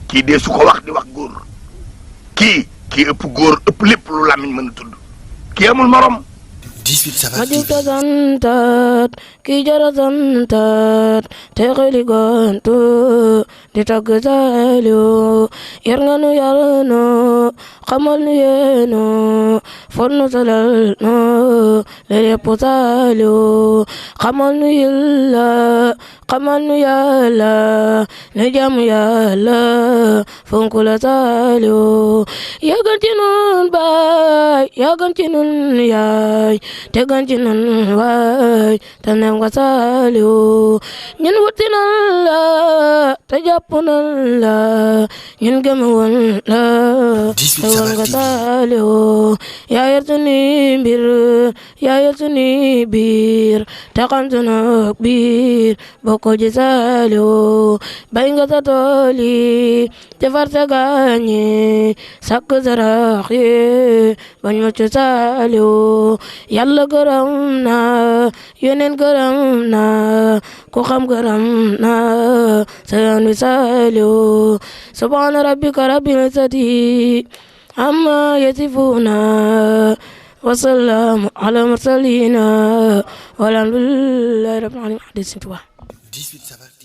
kii dee su ko wax di wax góor kii ëpp góor ëpp lépp lu làmmiñ mën a tudd kii amul morom 18 Safar ma jug ta santaat kii jara santaat te xeli gontu di tagg Saliou yar nga nu yar no xamal nu yeeno fon nu salal no le lépp Saliou xamal nu yilla xamal nu yàlla nu jaamu yàlla fonku la Saliou yàggal ci nun baay yàggal ci nun yaay tegan ci nun waay te nem nga Saliou ñun wuti nan la te jàpp nan la ñun gëm woon la te woon nga Saliou yaa yor sunu mbir yaa yor sunu biir te xam sunu biir bokko ji Saliou bay nga sa tool yi defar sa gaañi sakk sarax yi bañ ma ci Saliou yàlla gërëm na yoneen gërëm na ku xam gërëm na sa yoon wi Saliou subhaana rabbika rabbil izzati amma yasifuna wa salaamu ala mursalina walhamdulillahi rabbil alamin 18 Safar